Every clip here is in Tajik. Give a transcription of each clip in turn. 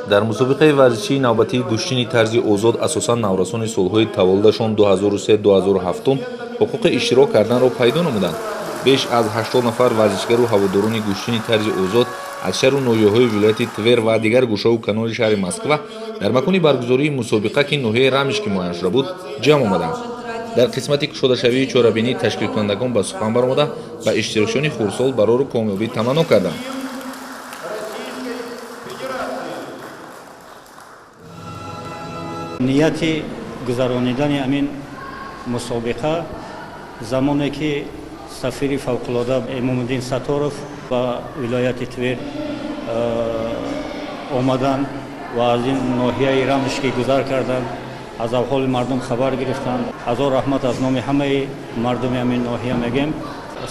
Дар мусобиқаи варзишии навбатии гӯштини тарзи озод асосан наврасони солҳои таваллудашон 2003-2007 ҳуқуқи иштирок карданро пайдо намуданд. Беш аз 80 нафар варзишгару ҳаводорони гӯштини тарзи озод аз шаҳру ноҳияҳои вилояти Твер ва дигар гӯшаву канори шаҳри Москва дар макони баргузории мусобиқа, ки ноҳияи Рамишки муайян шуда буд, ҷамъ омаданд. Дар қисмати кушодашавии чорабинӣ ташкилкунандагон ба сухан баромада ба иштирокчиёни хурдсол барору комёбӣ таманно карданд. Нияти гузаронидани ҳамин мусобиқа замоне ки сафири фавқулода Эмомуддин Сатторов ба вилояти Твер омаданд ва аз ин ноҳияи Рамишки гузар карданд, аз авҳоли мардум хабар гирифтанд. Ҳазор раҳмат аз номи ҳамаи мардуми ҳамин ноҳия мегем.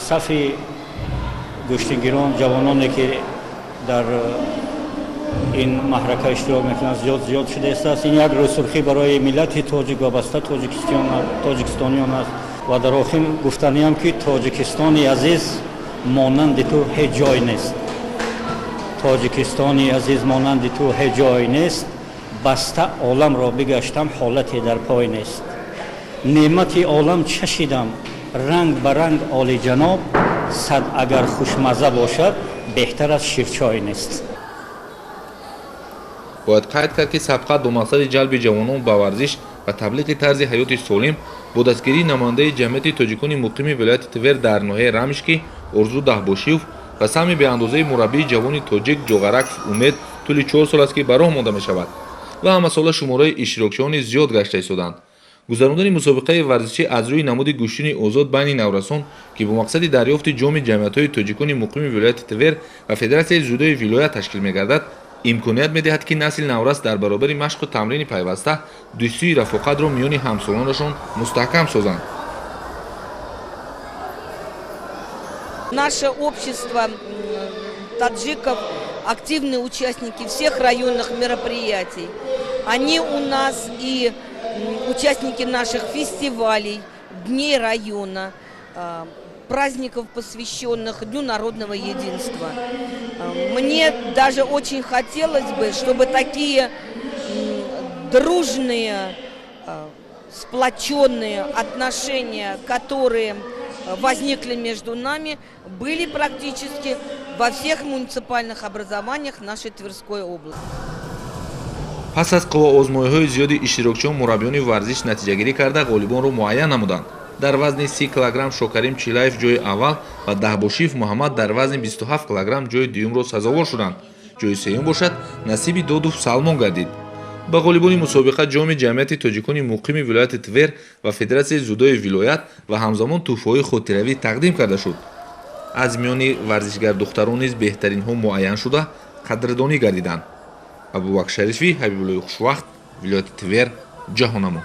Сафи гӯштингирон, ҷавононе ки дар ин маҳрака иштирок мекунанд, зиёд зиёд шудааст. Ин як рӯйсурхӣ барои миллати тоҷик ва баста тоҷикистониён аст. Ва дар охир гуфтаниам ки Тоҷикистони азиз монанди ту ҳеҷ ҷой нест. Тоҷикистони азиз монанди ту ҳеҷ ҷой нест. Баста оламро бигаштам, ҳолате дар пой нест. Неъмати олам чашидам, ранг ба ранг олиҷаноб, сад агар хушмазза бошад, беҳтар аз ширчой нест. Бояд қайд кард, ки сабқат бо мақсади ҷалби ҷавонон ба варзиш ва таблиғи тарзи ҳаёти солим бо дастгирии намояндаи ҷамъияти тоҷикони муқими вилояти Твер дар ноҳияи Рамишки Орзу Даҳбошиев ва саҳми беандозаи мураббии ҷавони тоҷик Ҷоғараков Умед тӯли 4 сол аст, ки ба роҳ монда мешавад ва ҳамасола шумораи иштирокчиёни зиёд гашта истоданд. Гузарондани мусобиқаи варзишӣ аз рӯи намуди гӯштини озод байни наврасон, ки бо мақсади дарёфти ҷоми ҷамъиятҳои тоҷикони муқими вилояти Твер ва федератсияи дзюдои вилоят ташкил мегардад, имконият медиҳад, ки насли наврас дар баробари машқу тамрини пайваста дӯстию рафоқатро миёни ҳамсолонашон мустаҳкам созанд. Наше общество таджиков активные участники всех районных мероприятий. Они у нас и участники наших фестивалей, дней района, праздников, посвященных Дню народного единства. Мне даже очень хотелось бы, чтобы такие дружные, сплоченные отношения, которые возникли между нами, были практически во всех муниципальных образованиях нашей Тверской области. Пас аз қувваозмоиҳои зиёди иштирокчиён мураббиёни варзиш натиҷагирӣ карда ғолибонро муайян намуданд. Дар вазни 30 килограмм Шокарим Чилаев ҷои аввал ва Даҳбошиев Муҳаммад дар вазни 27 килограмм ҷои дуюмро сазовор шуданд. Ҷои сеюм бошад насиби Додув Салмон гардид. Ба ғолибони мусобиқа ҷоми ҷамъияти тоҷикони муқими вилояти Твер ва федератсияи дзюдои вилоят ва ҳамзамон тӯҳфаҳои хотиравӣ тақдим карда шуд. Аз миёни варзишгардухтарон низ беҳтаринҳо муайян шуда қадрдонӣ гардиданд. Абубакр Шарифӣ, Ҳабибуллои Хушвақт, вилояти Твер, Ҷаҳоннамо.